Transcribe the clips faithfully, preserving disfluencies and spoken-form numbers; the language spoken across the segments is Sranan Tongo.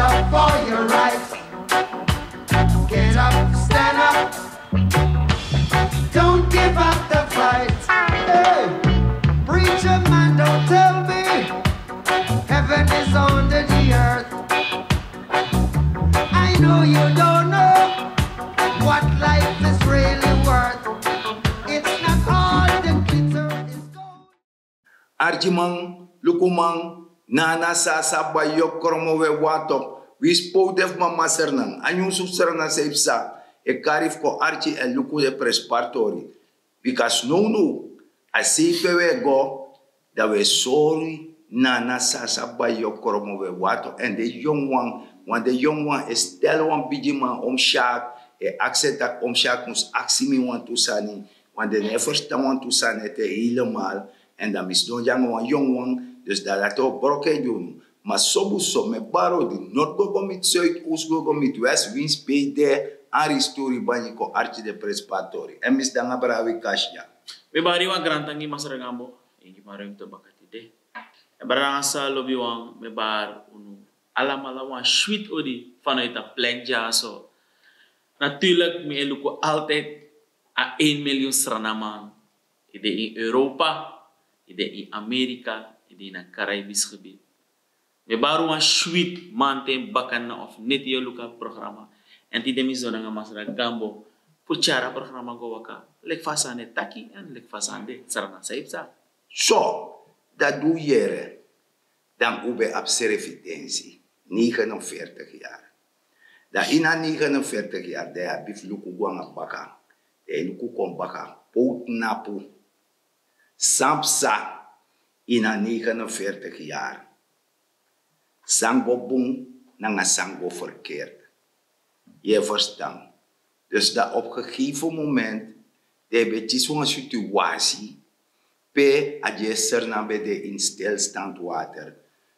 Up for your rights. Get up, stand up. Don't give up the fight. Hey, preacher man, don't tell me heaven is under the earth. I know you don't know what life is really worth. It's not all the glitter is gold. Arkiman, lukuman, nana sasa bayo kromo we wato. Wi spote fu mama sernan, a nyunsu sernan sei psa, e kari fu kon arki e luku de prespari tori. Bika now now, a sei pe we go, dan we sori nana sasa bayo kromo we wato. En de yongu wan, wan de yongu wan e stel wan bigi man om shark, e aksi en taki om shark mus aksi mi wantu sani, wan de no e ferstan wantu sani ete helemaal. En dan mi sidon gi nanga wan yongu wan, dus dan dati o broko en gi unu. Ma sobu so mi e bari odi, nort go go miti suid, oos go go miti west, winsi pe yu de, a risturi banyi kon arki de prespari tori. En mi sidon nanga brawi Cash dya. Mi e bari wan grantangi masra Gambo, en gi mi a ruimte baka tide. En brada nanga sisa lobiwan, mi e bari unu alamala wan switi odi vanuit a plek dyaso. Natuurlijk, mi e luku altijd a één miljoen Srananman. Yu de in Europa, yu de in Amerika, yu de in a Caribisch gebied. Mi e bari wan switi manten baka na of neti yu e luku a programma. En tide mi sidon nanga masra Gambo fu tyari a programma go waka. Leki fa a sani e taki en leki fa a sani de, Sranan san yu psa. So, dati di un yere, dan un ben abi srefi densi, negenenveertig yari. Dan ini a negenenveertig yari, dan yu abi fu luku go nanga baka, dan yu luku kon baka, pe un tnapu, san psa ini a negenenveertig yari. San go bun nanga san go verkeerd. Yu e ferstan. Dus dan op gegeven moment, dan yu ben kisi wan situasi pe a dyesi Sranan ben de in stilstand water.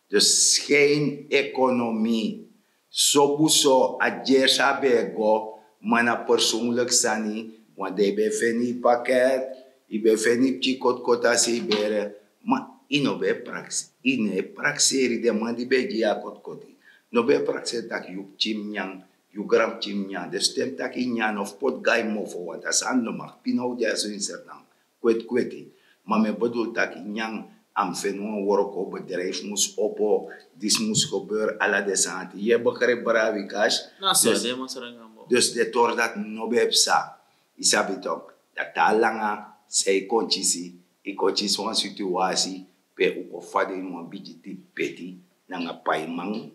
Dus schijneconomie. Sobu so a dyesi a ben e go, ma na persoonlijk sani, want dan yu ben feni yu paket, yu ben feni yu pikin kotkoti a sei bere, ma yu no ben e praks-, yu no e prakseri den man di ben gi yu a kotkoti. No ben e prakseri taki yu pikin mus nyan, yu granpikin mus nyan. Dus te mi taki nyan no fu poti gai mofo, want a sani no mag pina un dyaso in Sranan. Kweti kweti. Ma mi e bedoel taki nyan, a mus feni wan worko, bedrijf mus opo, disi mus gebeur, ala den sani. Yu e begrijp, brawi Cash? Na so. Dus, a de masra Gambo. Dus den tori dati no ben e psa. Yu sabi tok, dati a langa san yu kon kisi, yu kon kisi wan situasi pe un kon fadon ini wan bigi dipi peti nanga paiman,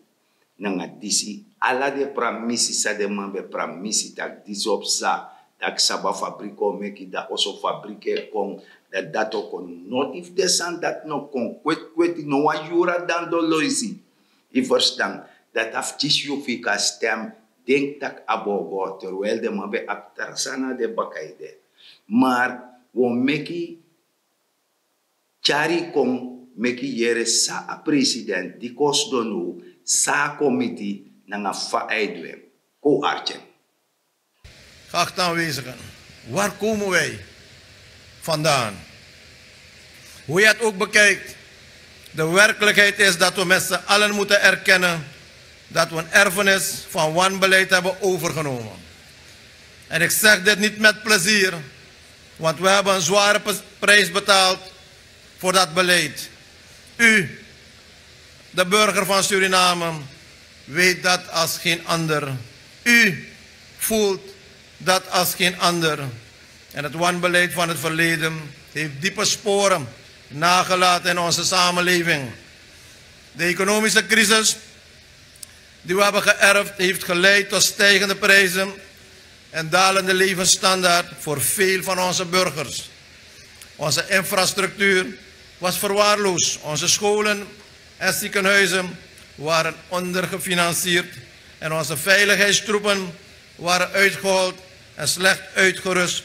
nanga disi, ala den pramisi san den man ben pramisi, taki disi o psa, taki saba fabriki o meki, dan oso fabriki e kon, dan dati o kon. Noti fu den sani dati no kon. Kweti kweti, no wan yuru a dando loisi. Yu ferstan, dati a fu kisi yu fika stem, denki taki a bo go, terwijl den man ben abi tra sani na den baka ede. Maar wi o meki tyari kon meki yere san a president di kon sidon now, san a kon miti nanga fa a e du en. Kon arki en. Geachte aanwezigen, waar komen wij vandaan? Hoe je het ook bekijkt, de werkelijkheid is dat we met z'n allen moeten erkennen dat we een erfenis van wanbeleid hebben overgenomen. En ik zeg dit niet met plezier, want we hebben een zware pes-, prijs betaald voor dat beleid. U, de burger van Suriname, weet dat als geen ander. U voelt dat als geen ander. En het wanbeleid van het verleden heeft diepe sporen nagelaten in onze samenleving. De economische crisis die we hebben geërfd, heeft geleid tot stijgende prijzen en dalende levensstandaard voor veel van onze burgers. Onze infrastructuur was verwaarloosd. Onze scholen en ziekenhuizen waren ondergefinancierd en onze veiligheidstroepen waren uitgehold en slecht uitgerust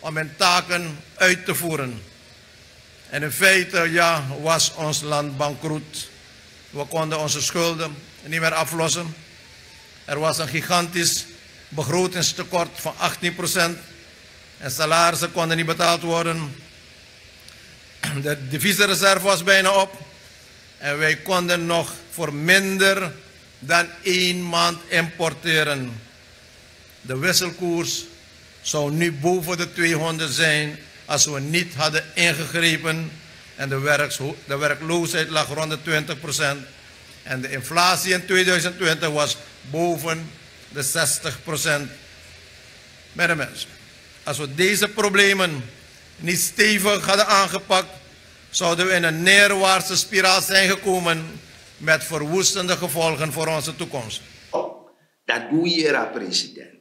om hun taken uit te voeren. En in feite, ja, was ons land bankroet. We konden onze schulden niet meer aflossen. Er was een gigantisch begrotingstekort van achttien procent. En salarissen konden niet betaald worden. De deviesreserve was bijna op. En wij konden nog voor minder dan één maand importeren. De wisselkoers zou nu boven de tweehonderd zijn als we niet hadden ingegrepen en de, werks- de werkloosheid lag rond de twintig procent en de inflatie in tweeduizend twintig was boven de zestig procent. Met de mensen, als we deze problemen niet stevig hadden aangepakt, zouden we in een neerwaartse spiraal zijn gekomen met verwoestende gevolgen voor onze toekomst. Dati di un yere a president,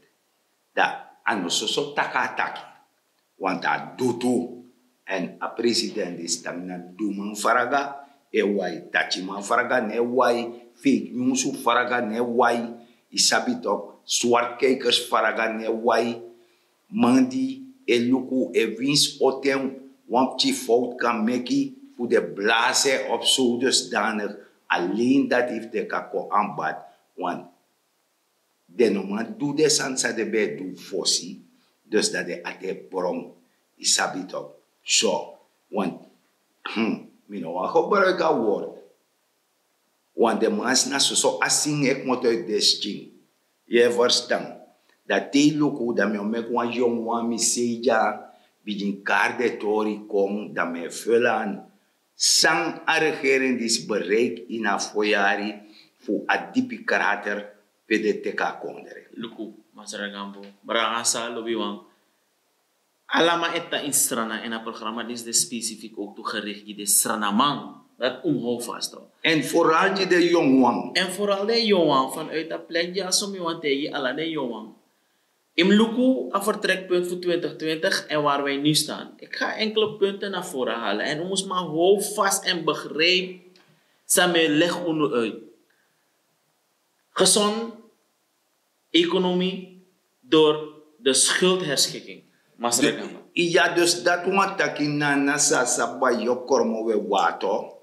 dan a no soso taki a taki. Want a du tu. Èn a president disi tan na duman fraga e wai, datiman fraga no e wai, fake nyunsu fraga no e wai, yu sabi toki, swartkijkers fraga no e wai. Man di e luku e winsi oten wan pikin fowtu kan meki fu den blasi en op sowdusdanik, alen dati fu den kan kon anbati. Want den no man du den sani san den ben e du fosi. Dus dan den ati e bron. Yu sabi toki? So, want mi no wani gebruiki a word. Want den man si na soso a singi e kmoto yu de skin. Yu e ferstan? Dan te yu luku dan mi o meki wan yongu wan mi sei dya, bigin kari den tori kon dan mi e ful an. San a regering disi bereiki ini a fo yari fu a dipi krater pe den teki a kondre? Luku, masra gambo, brada sa lobi wan. Ala man e tan ini srana èn a programa disi de spesifik ouk tu gerikti gi den sranaman. Dati un mus how fast. Èn foral gi den yongu wan. Èn foral den yongu wan. Vanuit a plek dya so mi wani taigi ala den yongu wan. Yu mus luku a vertrekpunt fu twintig twintig èn wari wi nu stan. Eki ga enkele punten na vore halen èn un mus man how fast èn begrijpi san mi e legi unu uit. Gesond economie door de schuldherschiking. Masra gambo. Ya, dus dati wani taki nana sasa bayo kromo we wato.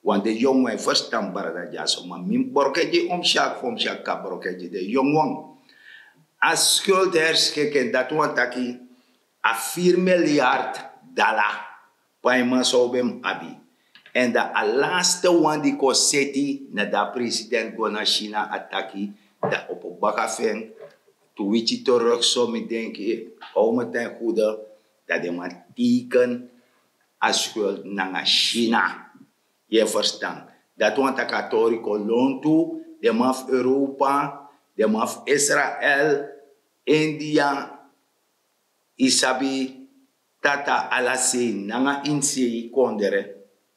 Want den yongu wan e ferstan brada dyaso ma mi mus broko en gi omsyak fu omsyak kan broko en gi den yongu wan. A skuldu herskiki en dati wani taki a firi milyard dala. Paiman san un ben mus abi. Èn dan a laste wan di kon seti na di a president go na sina a taki dan opo baka fu en tu witi teruk so mi denki, how mi ten gude, dan den man teiken a skuldu nanga sina. Yu e ferstan? Dati wani tak' a tori kon lontu. Den man fu europa, den man fu israel, india, yu sabi, tata ala sei nanga ini sei kondre,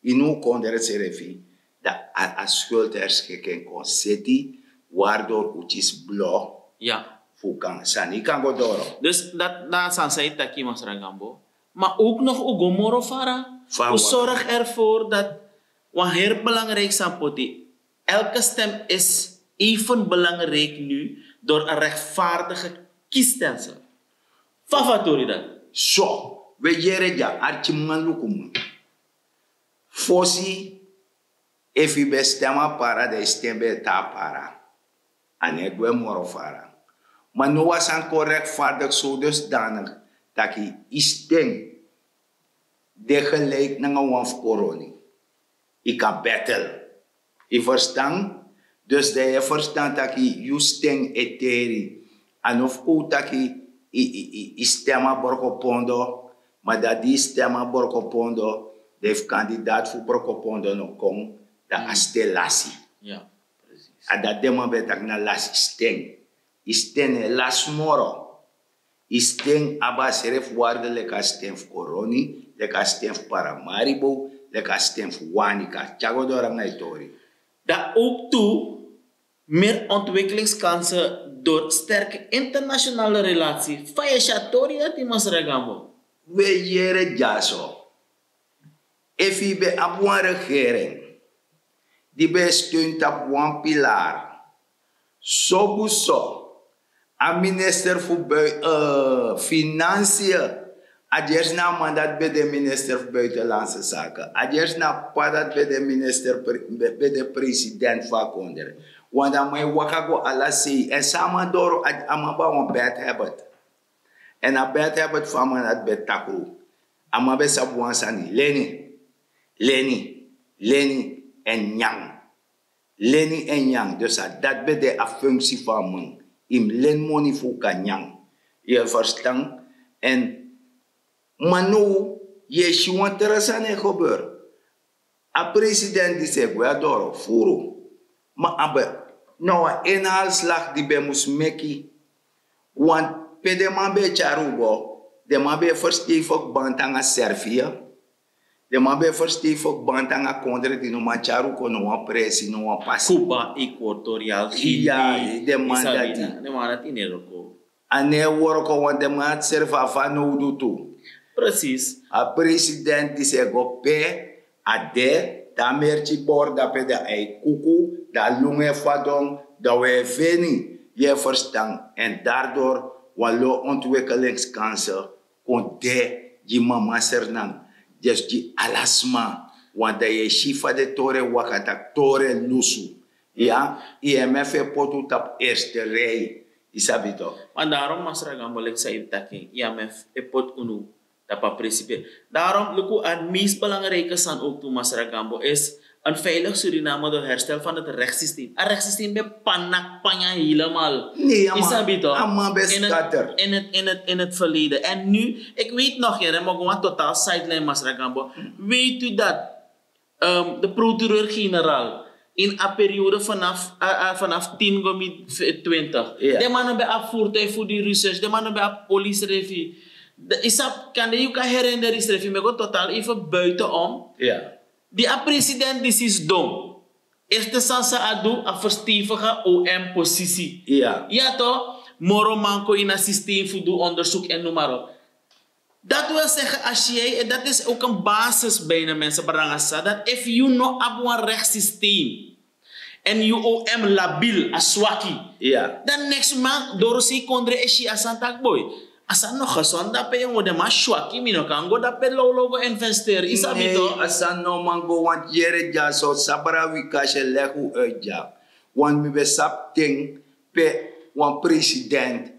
ini un kondre srefi, dan a skuldu herskiki en kon seti, wari dori un kisi blo fu kan sani kan go doro. Dus dati na a sani san yu taki masra gambo. Ma ouk nog un go moro fara. Un sorg ervor dat wan heri belangriki sani poti, elke stem is even belangriki nu, dori a rechtvaardige kiesstelsel. Fa fu a tori dati? So, wi e yere dya arkiman luku mi. Fosi, efu yu ben stem a para dan yu stem ben e tan a para. A no e gwe moro fara. Ma now a sani kon rekfardiki sowdusdanik, tak' yu stem de geliki nanga wan fu koroni. Yu kan betel. Yu ferstan? Dus dan yu e ferstan tak' yu sten e teri. A no fu kon un tak' yu stem a brokopondo. Ma dan di yu stem a brokopondo, dan efu kandidati fu brokopondo no kon, dan a sten lasi. A dati den man ben e taki na lasi sten. Yu sten no e lasi moro. Yu sten abi a srefi warde leki a sten fu koroni, leki a sten fu paramaribo, leki a sten fu wanika. Tyago doro nanga yu tori. Dan ook tu, meer ontwikkelingskansen door sterke internationale relatie. Fa yu e si a tori dati masra gambo? We yere dyaso. Efu yu ben abi wan regering di ben e steun tapu wan pilar, sobu so a minister fu bui financiën, a gersi na a man dati ben de minister fu buitenlandse zaken, a gersi na a p'pa dati ben de minister, ben de president fu a kondre. Wan dan man e waka go ala sei èn san a man doro, a man ben abi wan bad habit. Èn a bad habit fu a man dati ben takru. A man ben sabi wan sani leni, leni, leni, èn nyan. Leni en nyan. Dus a dati ben de a funksi fu a man. Yu mus leni moni fu un kan nyan. Yu e ferstan? En ma now yu e si wan tra sani e gebeur. A president disi e gwe na doro furu. Ma a ben na wan inhaalslag di ben mus meki. Want pe den man ben e tyari un go, den man ben e verstevig band nanga servie. Den man ben e verstevig band nanga kondre di no man tyari un kon na wan presi, na wan pasi. Cuba, Equatorial Guinea. Den man dati. Den man dati ne e wroko. A no e wroko, want den man dati srefi abi fanowdu tu. Precies. A president disi e go pe a de, dan a merki bori dape, dan a e kuku, dan a lungu e fadon, dan un e feni. Yu e ferstan? En daardoor wan lo ontwikkelingskanse kon de gi mama Sranan. Dus gi ala sma, want dan yu e si fa den tori e waka, tak' tori e lusu. Ya, I M F e poti un tapu eerste rij. Yu sabi tok. Ma daarom, Masra Gambo, leki san yu taki, I M F e poti unu tapu a presi pe. Daarom, luku, a meest belangrijke sani ook tu, Masra Gambo, is een veilig Suriname door herstel van het rechtssysteem. A rechtssysteem ben panak panya helemaal. Nee, a man, a man ben scatter in het, in het, in het verleden. En nu, ik weet nog, ja, dan mogen we totaal sideline, Masra Gambo. Weet u dat ehm, de procureur-generaal in a periode vanaf, eh, eh, vanaf tien go mi twintig. Ja. Den man no ben abi voertuig fu du research, den man no ben abi olie srefi. De, yu sabi, kande yu kan herinneri srefi, mi e go totaal even buitenom. Ja. Di a president disi sidon, eerste sani san a du, a verstevigen O M positie. Ja. Ja toch, moro man kon in a systeem fu du onderzoek en noem maar op. Dat wil zeggen, als jij, en dat is ook een basis bijna, mensen, Brangasa, dat if you no abi wan rechtssysteem en yu O M labiel, a swaki, ja, dan niks man, doro sei kondre e si a sani taki: boy, a sani no gezond dape, jongen, den man swaki, mi no kan go dape lawlaw go investeri. Yu sabi toch? A sani no man go, want yere dyaso, sabra wi kasi e leg un uit dya. Want mi ben sabi ten pe wan president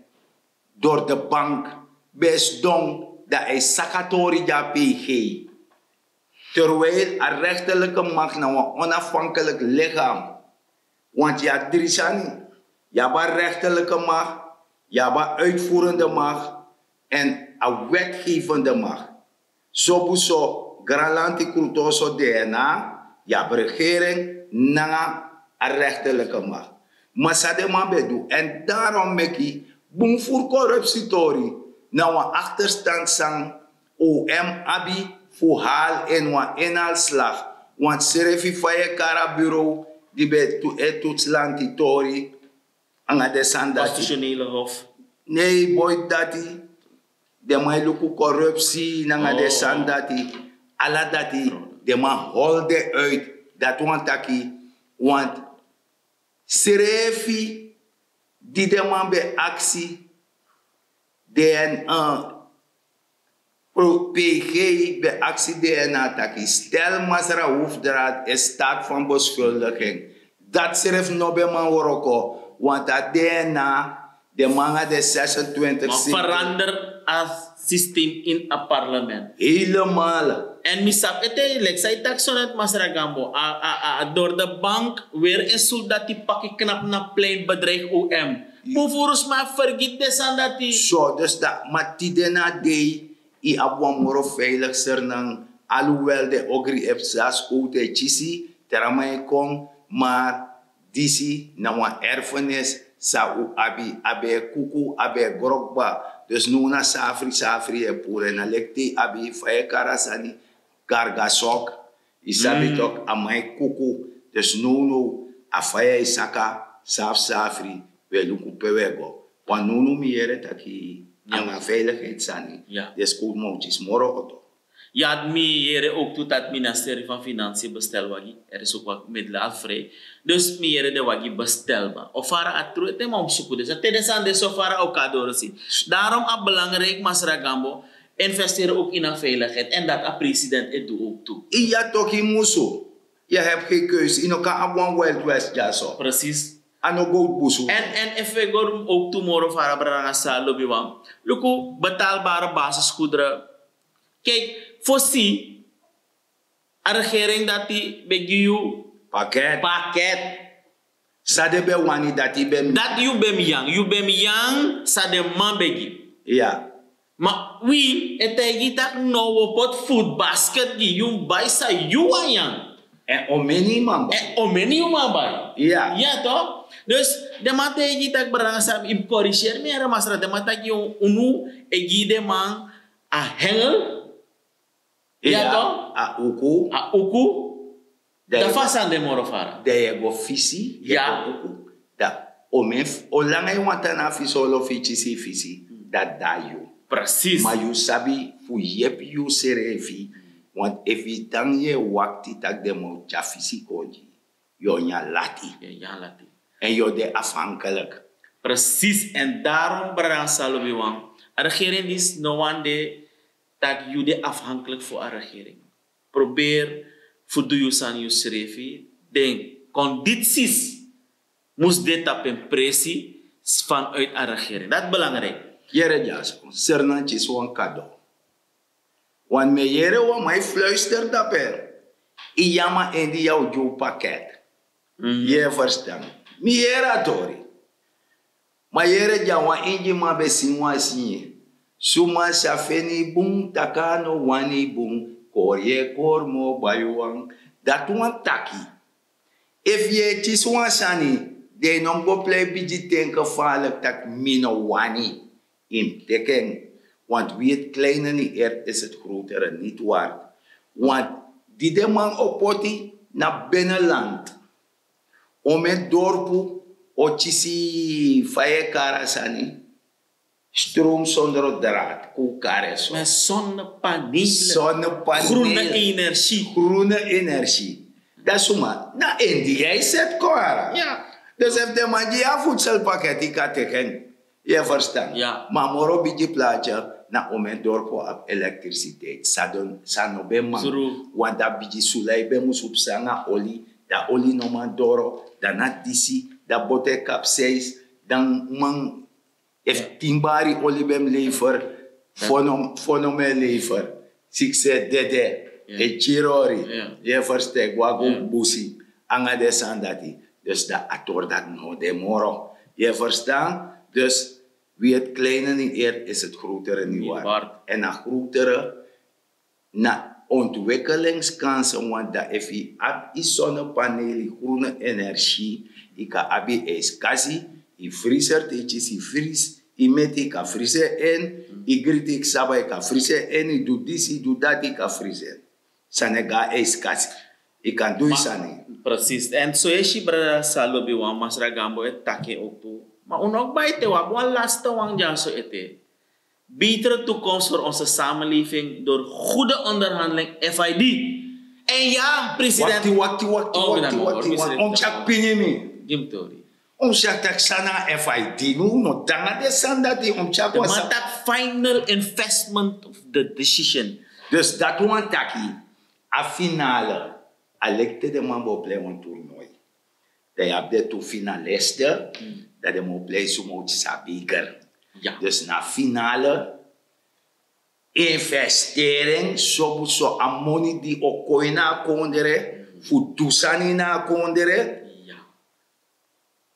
door de bank ben sidon, dan a e saka tori gi a P G. Terwijl a rechterlijke macht na wan onafhankelijk lichaam. Want yu abi dri sani. Yu abi a rechterlijke macht, yu abi a uitvoerende macht en a wetgevende macht. Sobu so, Granlanti, Krutoso, D N A, yu abi regering nanga a rechterlijke macht. Ma san den man ben du, en daarom meki bun furu korupsietori na wan achterstand san O M abi fu hal in wan inhaalslag. Want srefi fa yu e kari a bureau di ben e toets lanti tori, nanga den sani dati. Constitutionele Hof. Nee, boy, dati. Den man e luku korupsi nanga den sani dati. Ala dati, den man holi den uit. Dati wani taki, want srefi di den man ben aksi D N A, Pro-, P G ben aksi D N A taki: stel Masra Hoefdraad in staat van beschuldiging. Dati srefi no ben man wroko, want a D N A, den man nanga den zesentwintig zetel. Verander a systeem in a parlement. Helemaal. En mi sabi ete, leki san yu taki so net, Masra Gambo, a, a, a, a door de bank weer een soldaat die pakje knap na plein bedreig O M. Bun furu sma fergiti den sani dati. So, dus dati, ma tide na dei, yu abi wan moro veilig Sranan, alhoewel den ogri e psa, skowtu e kisi, tra man e kon, maar disi na wan erfenis san un abi, a ben e kuku, a ben e gro kba. Dus now na safri safri yu e puru, en a leki te yu abi, fa yu e kari a sani, gargasok. Yu sabi tok, a man e kuku. Dus nownow, a faya e saka, safsafri, wi e luku pe wi e go. Wan nownow mi yere taki nanga veiligheid sani, den skowtu mowtyi moro oto. Ya, mi yere ook tu taki ministeri van Financiën bestel wagi. Er is ook wat middelen al vrij. Dus mi yere den wagi bestelba. O fara a tru ete, ma un suku den sani, te den sani de so fara, o kan doro si. Daarom a belangrijk, Masra Gambo, investeren ook in a veiligheid. En dat a president e du ook tu. Iya, toch, yu musu. Yu abi geen keus. Yu no kan abi wan Wild West dyaso. Precies. A no go busu. En, en efu wi go ook tu moro fara, brada, sa lobi wan. Luku, betaalbare basisgoederen. Kijk, fosi a regering dati ben gi yu pakket. Pakket. San den ben wani dati ben mi. Dati yu ben mi yang, yu ben mi yang san den man ben gi. Ya. Ma wi e taigi tak' no, wi o poti futbasket gi yu, bai san yu wani yang. En omeni yu man bai. En omeni yu man bai. Ya. Ya to. Dus den man taigi tak' brada Salu, yu korigeri mi, era masra, den man taki unu e gi den man a hengel. Ya to. A uku. A uku. Dan fa sani de moro fara. Dan yu e go fisi, yu e go uku. Dan o men, o langa yu wani tan na a fisi, o lo fu yu kisi yu fisi, dan dati yu. Precies. Ma yu sabi fu yepi yusrefi. Want efu yu tan yu e wakti tak' den man o tyari fisi kon gi yu, yu o nyan lati. Yu o nyan lati. En yu o de afhankelijk. Precies, en daarom brada Salu, wan regering disi no wani de tak' yu de afhankelijk fu a regering. Probeer fu du yu sani yusrefi. Den condities mus de tapu en presi vanuit a regering. Dati belangrijk. Yere dyaso, Sernantyis, wan kado. Want mi e yere wan man e fluister dape. Yu yama en di yu o gi un paket. Yu e verstan. Mi yere a tori. Ma yere dya, wan ingi man ben singi wan singi. Suma sa feni bun, taki a no wani bun. Kori e kori, mi o bai wan. Dati wani taki, efu yu e kisi wan sani, dan yu no mus go prei bigi ten gevaarlijk tak' mi no wani. Yu mus teki en. Want wie het klein in de eerd is, het groter niet waard. Want di den man o poti na binnenland, omeni dorpu o kisi, fa yu e kari a sani, stroom zonder draad, kon un kari en so. Met zonnepanelen. Zonnepanelen. Groene energie. Groene energie. Dan suma, na en di yu e seti kon. Ya. Dus efu den man gi yu a voedselpakket, yu kan teki en. Yu e verstan? Ya. Ma a moro bigi plaatje, na omeni dorpu abi elektrisiteit. San no ben man. True. Want dan bigi sula yu ben mus psa nanga oli, dan oli no man doro, dan na disi, dan boto e kapseis, dan man, efu tin bari oli ben mus lever, fo no, fo no man e lever. Sikse dede, e kiri ori. Ya. Yu e verstan, e go a go busi, nanga den sani dati. Dus dan a tori dati no de moro. Yu e verstan? Dus wie het klein in de eerd is, het groter niet waard. Niet waard. En a grotere na ontwikkelingskansen, want dan efu yu abi yu zonnepanel, yu groene energie, yu kan abi yu ijskasi, yu vriezer, te yu kisi yu vries, yu meti yu kan vries en in, yu griti yu ksaba yu kan vries en in, yu du disi, yu du dati, yu kan vries en in. Sani e go na ijskasi. Yu kan du yu sani. Precies. En so yu e si brada Salu, wan masra Gambo e taki en ook tu. Ma un no bai te, wi abi wan laste wan dyaso ete. Betere toekomst voor onze samenleving door goede onderhandeling, F I D. En ya, president. Wakti, wakti, wakti, wakti, wakti. Un tyari pini mi. Gi mi tori. Un si taki san na F I D, no, no, dan na den sani dati un tyari. Den man taki final investment of the decision. Dus dati wani taki, a finale, a leki te den man bo plei wan toernooi. Dan yu abi den tu finaliste, dan den man o plei suma o kisi a beker. Ya. Dus na finale, investering, so, so a moni di o kon ini a kondre, fu du sani na a kondre. Ya.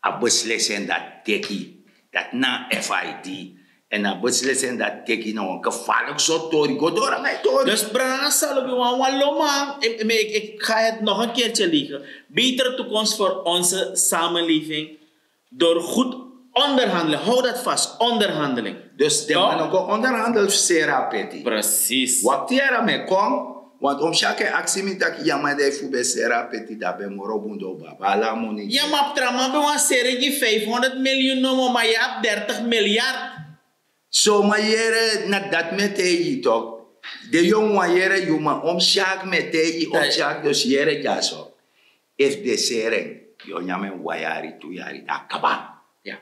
A beslissing dati teki, dati na F I D. En a beslissing dati teki na wan gevaarlijk sortu tori, go doro nanga yu tori. Dus brada Salu, wan, wan loma, ik, ik, ik ga het nog een keertje lezen. Betere toekomst voor onze samenleving door goed onderhandelen. Hou dat vast, onderhandeling. Dus den man no go onderhandel fu seri a peti. Precies. Wakti yara mi e kon, want un mus e aksi mi taki, ya, ma dan efu un ben seri a peti, dan a ben moro bun, dan un ben abi ala a moni. Ya, ma tra man ben wani seri gi vijfhonderd miljoen nomo, ma yu abi dertig miljard. So, ma yere, na dati mi e taigi yu toch. Den yongu wan, yere, yu, ma un mus e aksi mi e taigi yu, un mus e aksi, dus yere dyaso. Efu den seri en, yu o nyan en wan yari, tu yari, dan a kaba. Ya.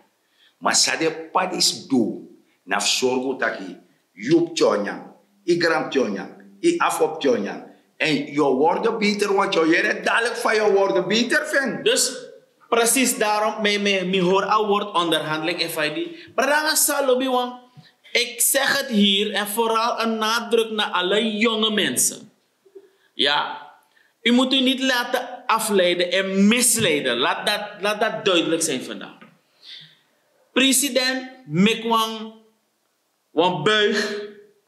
Ma san den p'pa disi du, na fu sorgu taki yu pikin o nyan, yu granpikin o nyan, yu afo pikin o nyan. En yu o worden beter, want yu o yere dadelijk fa yu o worden beter fu en. Dus precies daarom, mi, mi, mi hori a woord onderhandeling, F I D. Brada Salu, wan, ik zeg het hier en vooral een nadruk naar alle jonge mensen. Ja, u moet u niet laten afleiden en misleiden. Laat dat, laat dat duidelijk zijn vandaag. President Mikwan wan buig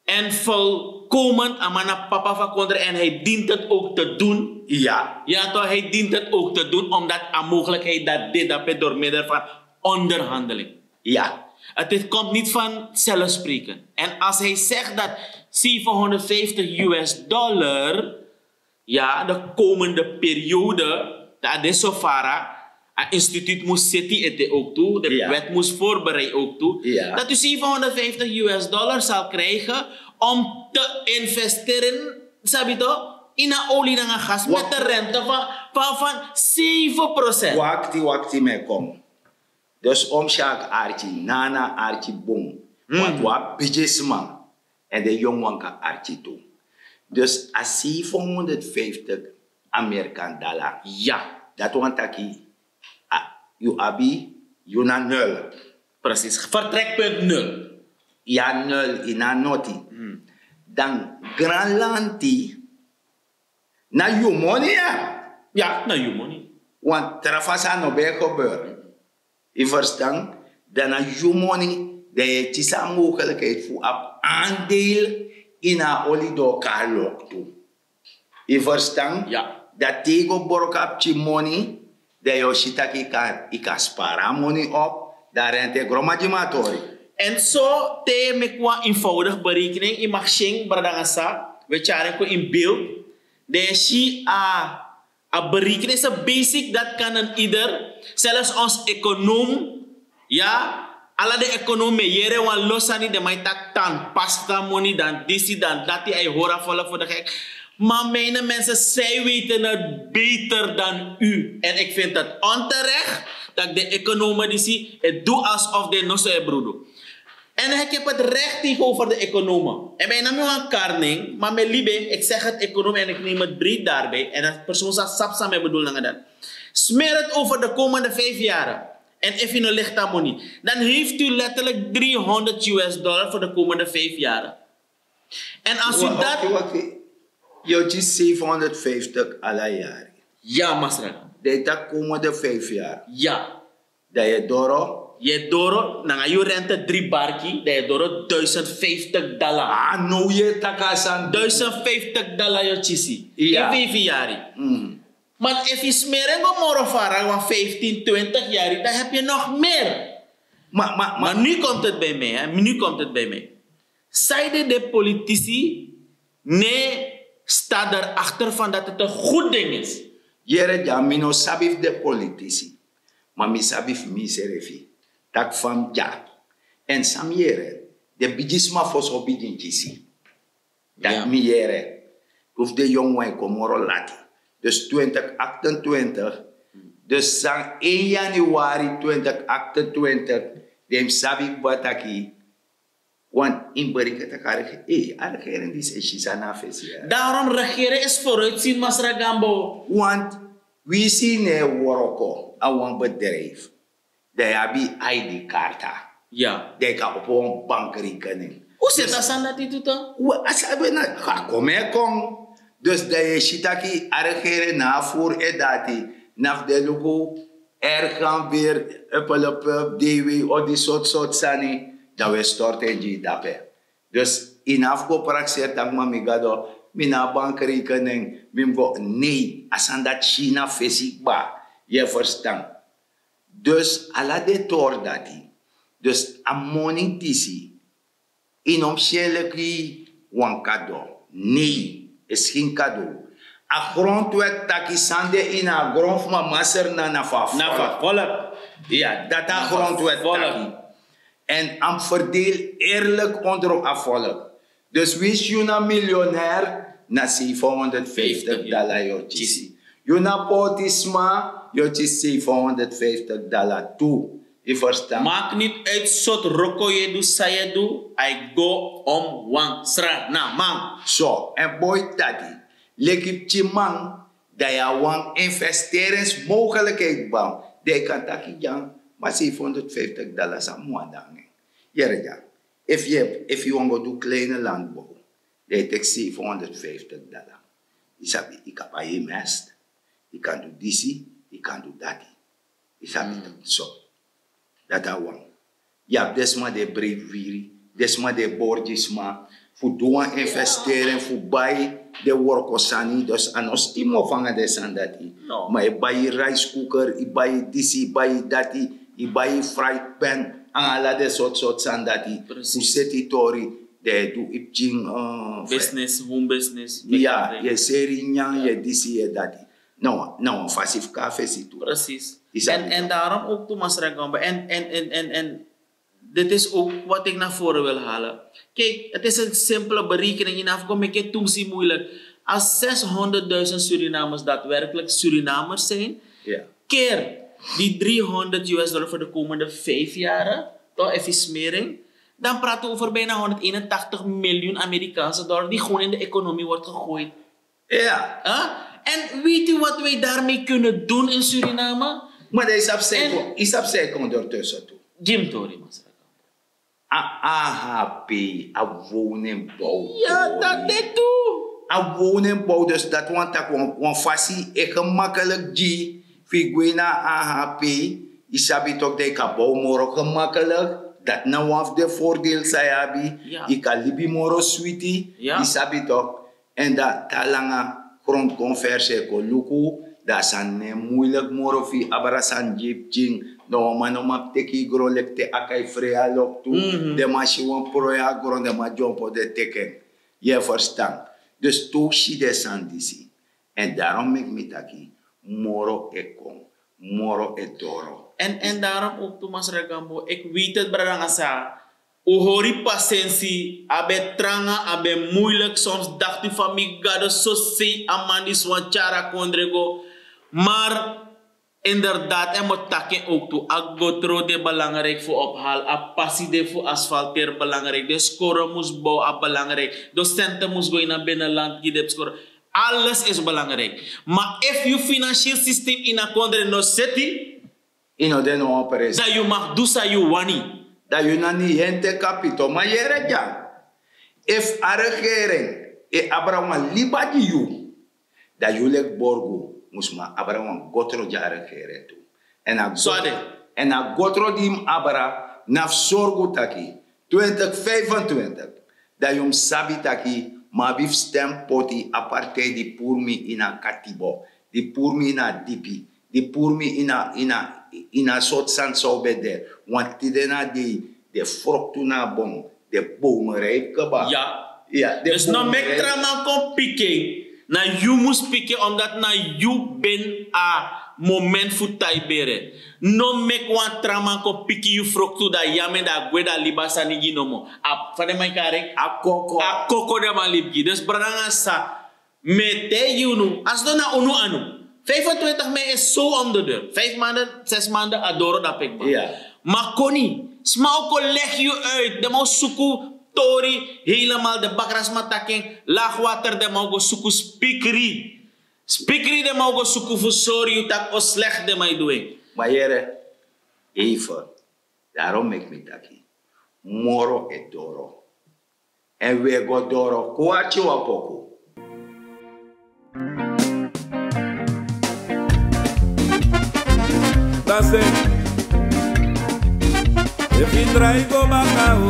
en volkomend a man na papa van kondre en hij dient het ook te doen. Ja, ja toch, hij dient het ook te doen omdat a mogelijkheid dat dit dat door middel van onderhandeling. Ja, het is, komt niet van zelfsprekend. En als hij zegt dat zevenhonderdvijftig U S dollar, ja, de komende periode, dat is zo fara, a instituut moest zitten ete ook toe, de wet moest voorbereid ook toe, dat u zevenhonderdvijftig U S dollar zal krijgen om te investeren, sabito, in een olie en een gas met de rente van, van, van zeven procent. Wakti, wakti, mij kom. Dus omsyak arki nana arki bun. Want wan bigisma en de jong wan kan arki tu. Dus a zevenhonderdvijftig Amerikan dala, ja, dat wan taki, yu abi, yu na nul. Precies, vertrekpunt nul. Ya nul, ina noti. Dan granlanti na yu moni, ya. Ya na yu moni. Want trafasa no ben gebeur. Yu verstan? Dan na yu moni, dan yu e kisi a mogelijkheid fu abi aandeel in a oli door karlok tu. Yu verstan? Dan te yu go broko a pikin moni, dan yu o si tak' yu kan spari a moni op, dan rente e gron magi matori. En so te yu meki wan eenvoudig berekening yu mag sing bradangasa, we tyari en kon in beeld, dan yu si a a berekening is a basic dat kan en ieder, zelfs ons econoom, ya, ala de econoom me yere wan losani de mai tak tan pasta moni dan disi dan dati ai hora volle voor de gek. Maar mijne mensen, zij weten het beter dan u en ik vind het onterecht dat de economen disi het doen alsof de noso e brudu. En ik heb het recht tegenover de economen en bijna mi wan karning maar mi libi, ik zeg het econoom en ik neem het breed daarbij en dat persoon zal sapsa mi bedoel nanga dat. Smeer het over de komende vijf jaren. En efi no licht a moni, dan heeft u letterlijk driehonderd U S dollar voor de komende vijf jaren. En als u dat. Yu o kisi zevenhonderdvijftig ala yari. Ya masra. Dan yu taki komende vijf yari. Ya. Dan yu e doro. Yu e doro nanga yu rente dri barki dan yu e doro duizend vijftig dala. A no yu e taki a sani. Duizend vijftig dala yu o kisi. Ya. Yu vijfi yari. Maar efu yu smeri en go moro fara wan vijftien twintig yari dan hebi yu nog mer. Maar maar maar nu komt het bij mij, nu komt het bij mij. Saide de politici ne sta daarachter van dat het een goed ding is. Yere dya mi no sabi fu de politisi, ma mi sabi fu mi srefi tak' fa mi dya. Èn san mi yere, den bigisma fosi o bigin kisi. Dati mi yere. Fu den yongu wan e kon moro lati. Dus twintig aktentwintig, dus san, één januari twintig aktentwintig, den mus sabi kba taki. Want in bereken tak' a regering disi e si sani na fesi. Daarom regeren is vooruitzien masra gambo. Want wi si ne wroko a wan bedrijf, dan yu abi id karta. Dan yu kan opo wan bankrekening. Un seti a sani dati tu tan? A sani ben na a kon mi e kon. Dus dan yu e si taki a regering na a furu e dati, na fu den luku ergan beri, epelepe, dw, odi sortu sortu sani, dan wi e stortu en gi yu dape. Dus yu no abi fu go prakseri tak' ma mi gado, mi no abi bankrekening, mi mus go nei a sani dati si na fesi kba. Yu e ferstan? Dus ala den tori dati. Dus a moni disi, yu no mus si en leki wan kado. Nei, esi gen kado. A grondwet taki san de ini a gron fu mama serna na fu a volk. Dati a grondwet taki. Èn a mus ferdeel eerlik ondro a volk. Dus winsi yu na milionair, na sevenhonderdvijftig dala yu o kisi. Yu na portisma, yu o kisi sevenhonderdvijftig dala tu. Yu ferstan? Maki niti uit sortu wroko yu e du san yu e du, a e go om wan sranaman. So èn boi taki, leki pikinman, dan yu abi wan investeringsmogelikheid kba. Dan yu kan taki dyan, ma sevenhonderdvijftig dala san mi wani de nanga en? Yere dya. Efu yu wani go du kleine landbow, dan yu teki sevenhonderdvijftig dala. Yu sabi yu kan bai yu mest. Yu kan du disi, yu kan du dati. Yu sabi taki so. Dati a wan. Yu abi den sma di e breiti wiri, den sma di e bori gi sma fu du wan investering fu bai den workosani. Dus a no stimofo nanga den sani dati. Ma yu bai rice cooker, yu bai disi, yu bai dati, yu bai fry pan nanga ala den sortu sortu sani dati fu seti tori. Den e du yu pikin business, home business. Ya, yu e seri nyan, yu e disi, yu e dati. Na wan fasi fu kon na fesi tu. Precies. En daarom ook tu, Masra Gamba, en dit is ook wat ik naar voren wil halen. Kijk, het is een simpele berekening. In Afghanistan maak je het toen zien moeilijk. Als zeshonderdduizend Surinamers daadwerkelijk Surinamers zijn, keer die driehonderd U S dollar voor de komende vijf jaren, toch, efficiënting, dan praten we over bijna honderdeenentachtig miljoen Amerikaanse dollar die gewoon in de economie wordt gegooid. Ja. En weet u wat wij daarmee kunnen doen in Suriname? Maar dan is op zij kon ondertussen toe. Jim Tori, Masra. A A H P, a woningbouw. Ja, dat dit toe. A woningbouw, dus dat want dat wan fasi e gemakkelijk gi fu yu gwe na A H P. Yu sabi toch dat yu kan bow moro gemakkelijk. Dat na wan fu den voordeel san yu abi. Yu kan libi moro switi. Yu sabi toch. En dan te a langa grondconversie e kon luku, dan a sani no e moeilijk moro fu yu abra sani gi yu pikin. Dan wan man no man teki yu gron leki te a kai frei a loktu. Den man si wan proi a gron, den man dyompo, den teki en. Yu e ferstan? Dus te un si den sani disi. En daarom meki mi taki moro e kon, moro e doro. En daarom ook tu, Masra Gambo, ik weet het, brada Ngasa. Un hori pasensi, a ben tranga, a ben moeilijk. Soms dacht u van mi gado, so sei a man disi wani tyari a kondre go. Maar inderdaad, en mi taki en ook tu, a gotro de belangrijk fu ophaal, a pasi de fu asfalteer belangrijk, de skoro mus bow a belangrijk, docenten mus go ini a binnenland gi den skoro. Alles is belangrijk. Maar efu yu financieel systeem ini a kondre no seti, yu no de no wan presi, dan yu mag du san yu wani. Dan yu na ni hente kapito. Ma yere dya. Efu a regering e abra wan liba gi yu, dan yu leki borgu mus man abra wan gotro gi a regering tu. En a gotro di yu mus abra na fu sorgu taki twintig vijfentwintig, dan yu mus sabi taki mi abi fu stem poti a partij di puru mi ini a katibo, di puru mi ini a dipi, di puru mi ini a, ini a, ini a sortu sani san un ben de. Want tide na dei, den froktu na a bon, den bomen rijp kaba. Dus no meki tra man kon piki en. Na yu mus piki en, omdat na yu ben a moment fu tai bere. No meki wan tra man kon piki yu froktu, dan yu a men, dan a gwe, dan a liba sani gi nomo. A fa den man e kari en? A koko. A koko den man libi gi. Dus brada Ngasa, mi e taigi unu, a sidon na unu anu. Vijfentwintig mei is zo om de deur. Vijf maanden, zes maanden, a doro dape kba. Ma koni, sma o kon legi yu uit. Den man o suku tori, helemaal den bakrasma taki en, laagwater, den man o go suku spikri. Spikri den man o go suku fu sori yu taki o slegi den man e du en. Ma yere, even, daarom meki mi taki moro e doro. En wi e go doro. Kon arki wan poku. Dance. Efu yu drai go baka o,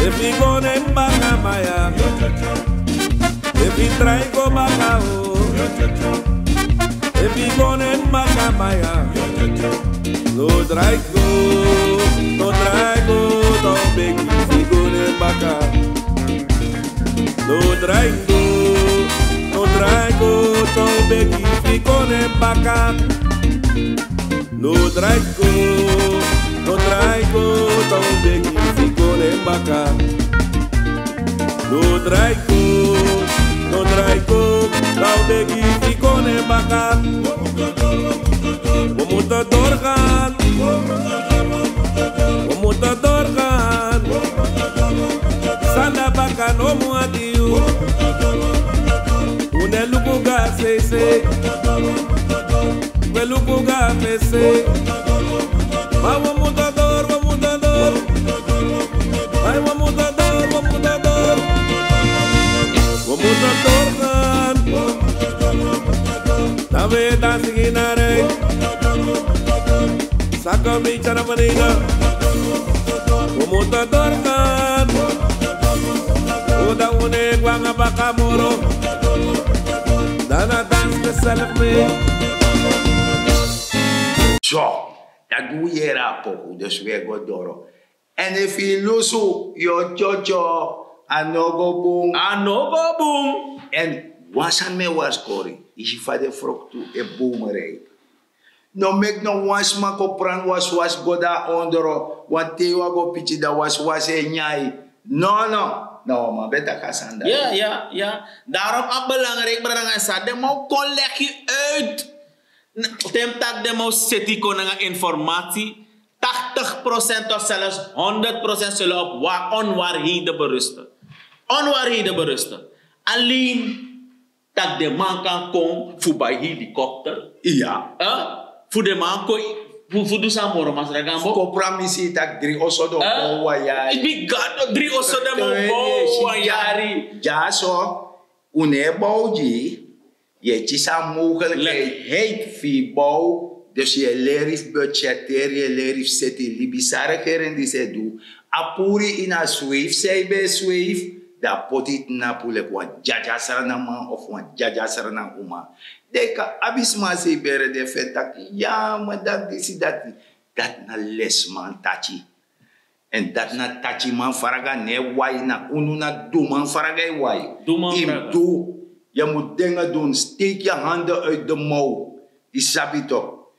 efu yu go nen baka maya. Efu yu drai go baka o, efu yu go nen baka maya. No drai go, no drai go, dan un begi fu go nen baka. No drai go, no drai go, dan un begi fu go nen baka. No drai go, no drai go, dan un begi fu go nen baka. No drai go, no drai go, dan un begi fu go nen baka. We moeten doorgaan. We moeten doorgaan. Sanda baka no mu ati yu. Un no e luku go na fesi. We luku go na fesi. Ma we moeten door, we moeten door. Ai, we moeten door, we moeten door. We moeten doorgaan. Inare. Saka mi chara manina. Umuta dorkan. Uda une kwanga baka moro. Dana dance meself me. So, dat wi yere a poku, dus wi e go doro. Èn efu yu lusu, yu o tyotyo, a no go bun. A no go bun. Èn wan sani mi e warskori, yu si fa den froktu e bun rei. No meki no wan sma kon pran waswas go de na ondro, want te yu wani go piki dan waswas e nyan yu. No, no. Na wan man ben taki a sani dati. Ya, ya, ya. Daarom a belangrijk, brada nanga sisa, den man o kon leg yu uit. Te mi taki den man o seti kon nanga informatie, tachtig procent of zelfs honderd procent zullen op wa-, onwaarheden berusten. Onwaarheden berusten. Alleen dat den man kan kon fu bai helikopter. Iya. Eh? Fu den man kon, fu, fu du san moro, Masra Gambo? Fu kon pramisi tak' dri oso den o bow wan yari. Ibi gado, dri oso den o bow wan yari. Dyaso, un no e bow gi yu. Yu e kisi a mogelijkheid fu yu bow. Dus yu e leri fu budgetteri, yu e leri fu seti libi san regering disi e du. A puru yu ini a sweef san yu ben e sweef, dan a poti yu tnapu leki wan dyadya Sranan man of wan dyadya Sranan uma. Den kan abi sma san yu bere den feni taki, ya, ma dati disi dati. Dati na lesiman taki. Èn dati na takiman fraga, no e wai, na unu na duman fraga e wai. Yu mus du, yu mus dinge dun, steek yu handen uit de mouw. Yu sabi tok.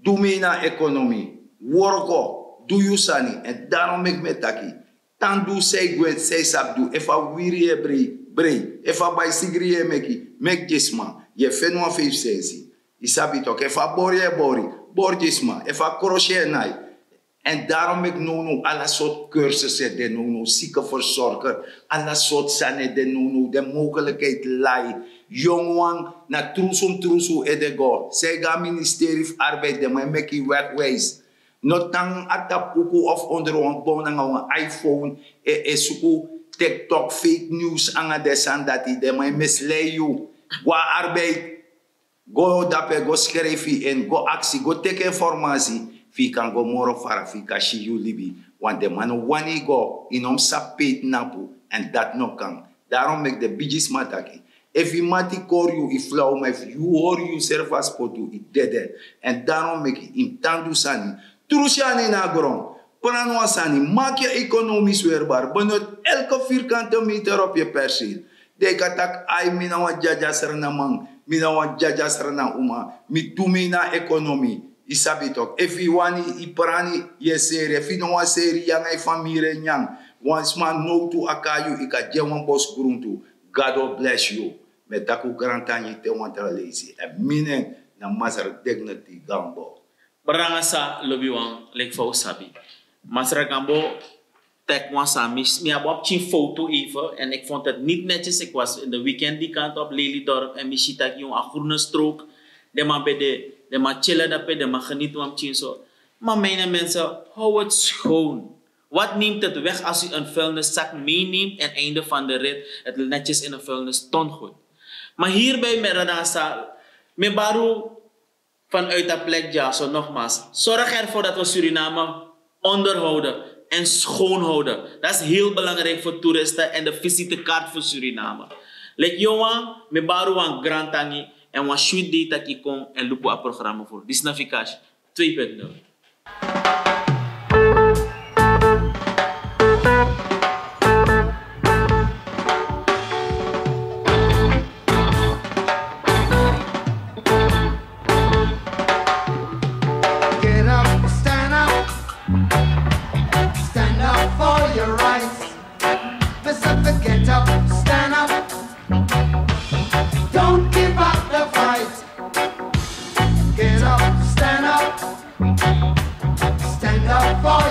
Du mi na ekonomi, worko, du yu sani. Èn daarom meki mi e taki, tan du san yu gwe, san yu sabi du. Efu a wiri yu e brei, brei. Efu a bai sigri yu e meki, meki gi sma. Yu e feni wan feifi sensi. Yu sabi tok. Efu a bori yu e bori, bori gi sma. Efu a krosi yu e nai. Èn daarom meki nownow ala sortu cursus e de nownow, ziekenverzorger, ala sortu sani e de nownow, den mogelijkheid lai. Yonguwan na trusu, trusu e de go. San e go na ministerie fu arbeid, den man e meki yu wegwijs. No tan a tapu kuku of ondro wan bon nanga wan iPhone, e, e suku TikTok, fake news nanga den sani dati, den man e mislei yu. Go na arbeid. Go dape, go skrefi en, go aksi, go teki informasi, fu yu kan go moro fara, fu yu kan si yu libi. Want den man no wani yu go, yu no mus sabi pe yu tnapu, èn dati no kan. Daarom meki den bigisma taki, efu yu mati kori yu, yu flaw, ma efu yu hori yusrefi a spotu, yu dede. Èn daarom meki yu mus tan du sani. Tru sani na gron. Pran wan sani, maak yu ekonomisch weerbaar. Benut elke vierkante meter op yu perceel. Dan yu kan taki, ai, mi na wan dyadya Sranan man, mi na wan dyadya Sranan uma, mi du mi na ekonomi. Yu sabi tok. Efu yu wani, yu prani, yu e seri. Efu yu no wani seri, yu nanga yu famiri e nyan. Wan sma nowtu a kai yu, yu kan gi en wan bos gruntu. Gado bless yu. Mi e taki un grantangi te wan tra leisi. Èn mi nen na Masra Dignity Gambo. Brada nanga sisa lobiwan, leki fa un sabi. Masra Gambo, teki wan sani, mi, mi abi wan pikin foto even en ik vond het niet netjes. Ik was in de weekend die kant op, Lelydorp, en mi si taki yu a groene strook. Den man ben de, den man chillen dape, den man genieten wan pikin so. Maar mijn mensen, hou het schoon. Wat neemt het weg als u een vuilniszak meeneemt en einde van de rit het netjes in een vuilniston gooit? Maar hierbij, mi e rada sa, mi e bari un vanuit dat plek, ja, zo nogmaals. Zorg ervoor dat we Suriname onderhouden en schoonhouden. Dat is heel belangrijk voor toeristen en de visitekaart voor Suriname. Leki yu wan, mi e bari un wan grantangi èn wan switi dei taki kon èn luku a programma fu Disnaficash twee punt nul. Get up, stand up, stand up for your rights. Mister Get up, stand up. Don't give up the fight. Get up, stand up. Stand up for